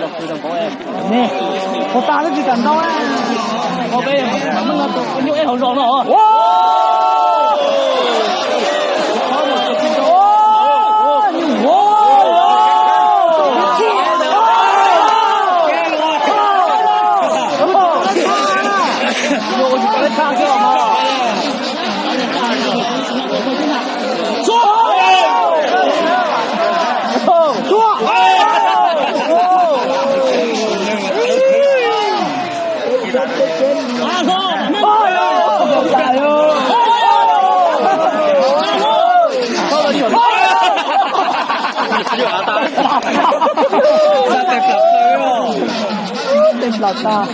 Ne, puas tas lub tsis kam ntau. Nyuj ej hauv zos no. Tej plaws tag.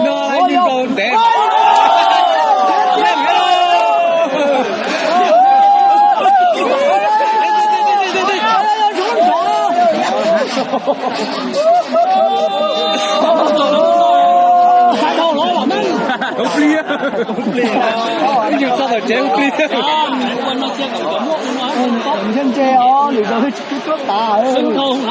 No, ib nkaus ntev. Hub plig. Ib nyuag txog tom tsev hub plig. Ntse ntse os, lwm zaus tsis tub tuab tas. Lub ntxeev